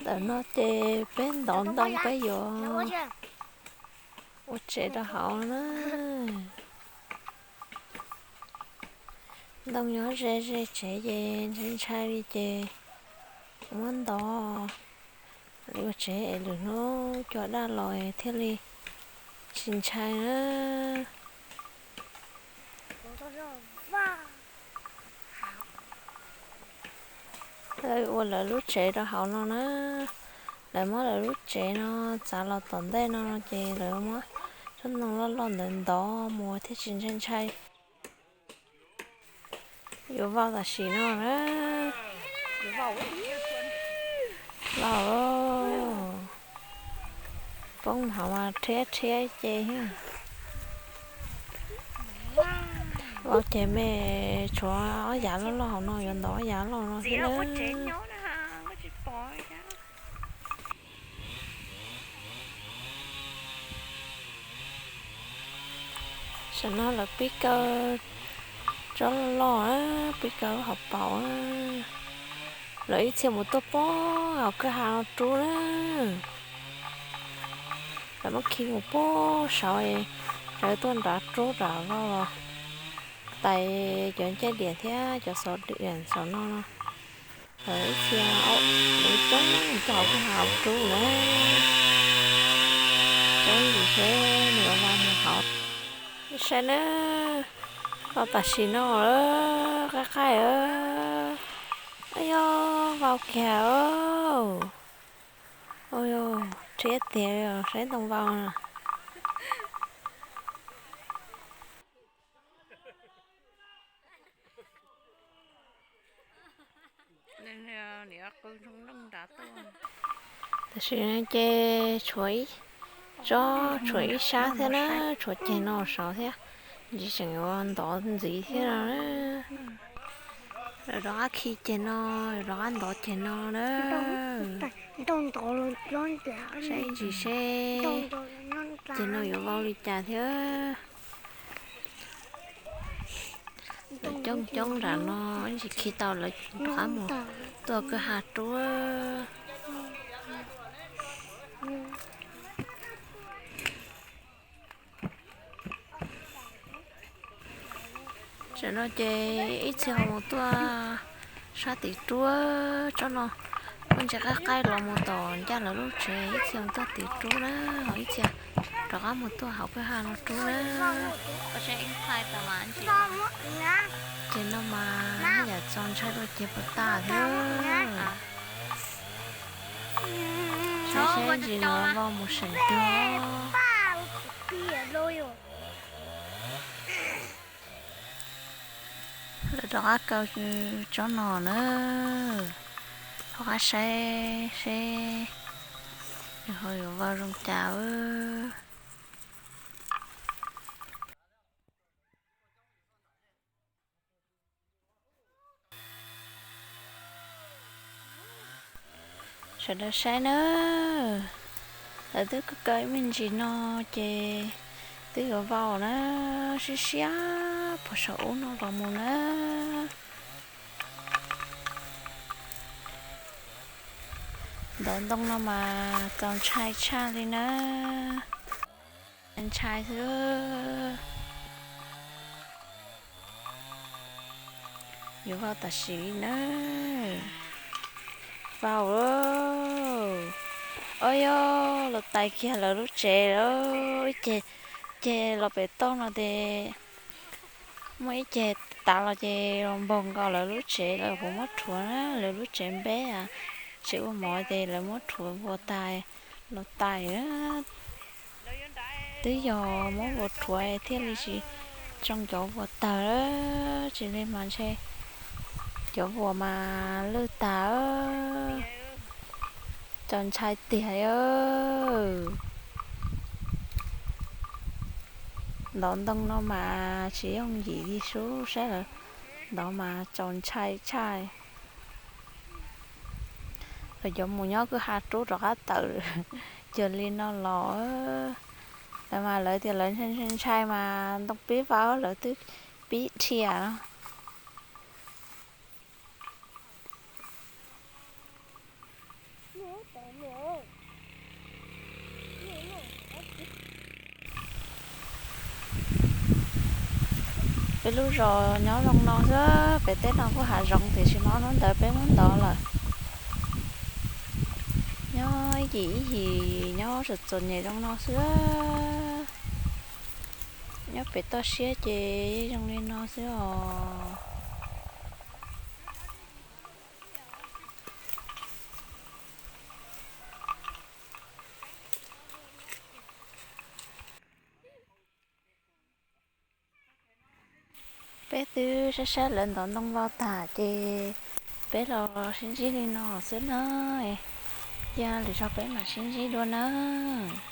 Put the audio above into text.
Ntawm no ces peb ntov ntoo peb yuav ua tsev rau hauv na. Ntoo nyob ze ze tsev ces ntshai ntshai li ces muab ntov li ua tsev es lwm hnub cua daj los thiaj li tsis ntshai na. Lawv ua lawv lub tsev rau hauv no na. Lawv muab lawv lub tsev no txav los tom ntej no ces lawv muab tsob ntoo loj loj ntawd ntov mus thiaj tsis ntshai ntshai. Yuav vau tam sim no na. Vau, poob hauv mas rhiab rhiab ces. Vau ces me tshuav ob yav loj loj hauv no, yuav ntov ob yav loj no thiab na. Tam sim no lawv pib kaw tsob loj loj, pib kaw lub hauv paus. Lawv ib txhia mus tuaj pem hauv kwj ha no rub na. Lawv muab khi mus pem saud, lawv tuaj nrad rub nram vau los tais cov ncej diam thiab cov xov diam saum no no. Lawv ib txhia, lawv coob coob hauv kwj ha rub na. Coob ntsis seb nws yuav vau mus hauv. Saib na, vau tam sim no lawm, qaij qaij. Yog vau kiag. Rhiab tiag, saib ntoo vau na. Tam sim no ces tshuav tsob, tshuav ib sab thiab na, tshuav ceg no saud thiab, ntsis tseem yuav ntov ntxiv thiab no. Lawv rov qab khi ceg no, rov qab ntov ceg no na. Saib ntsis seb ceg no yuav vau li cas thiab. Lawv coob coob nram no, ib ntsis khi tau lawv rov qab mus tuaj kwj ha rub. Tam no ces ib txhia ho mus tuaj sab tim rub tsob no, muaj ntsis qaij qaij los mus tom ncaj lawv lub tsev, ib txhia mus tuaj tim rub na, ho ib txhia rov qab mus tuaj hauv kwj ha no rub na. Ces no mas yam txaus ntshai dua ces puas tas thiab. Saib seb ntsis no vau mus seem tiag. Lawv rov qab kaw tsob no na, rov qab saib seb nws ho yuav vau zoo cas. Sawv daws saib na, lawv twb kaw ib me ntsis no ces twb yuav vau na, siab siab puag saum ub no los mus na. Ntov ntoo no mas txaus ntshai tshaj li na. Ntshai xwb. Yuav vau tam sim li na. Vau. Auj, yog los tais kiag lawv lub tsev lawm. Ib ceg, ceg los pem toj no ces muaj ib ceg tav los ces los npog nkaus lawv lub tsev, lawv puas muab rhuav na, lawv lub tsev npeb, tsev ua mov ces lawv muab rhuav vuas tais los tais. Twb yog muab vuas rhuav thiaj li tsis tsoo cov vuas tawg, tsis li mas ntshe cov vuas mas lwj tag. Txaus ntshai tiag li. Ntov ntoo no mas tsis yooj yim li sub, saib lawv ntov mas txaus ntshai tshaj. Lawv cov mus nyob kwj ha rub rov qab tawm cuag li no los. Lawv mas lawv tias lawv ntshai ntshai mas ntoo pib vau lawv twb pib dhia no. Peb lub zos nyob zoo no xwb, pem teb no kuj hav zoov tiam sis mas ob hnub ntawd peb muab ntov lawm. Nyob ib yim ib yim nyob txom txom nyem zoo no xwb. Nyob pem toj siab ces zoo li no xwb os. Peb twb saib saib lawv ntov ntoo vau tag ces peb los sib ntsib li no xwb na. Cia lwm zaug peb mam sib ntsib dua nawb.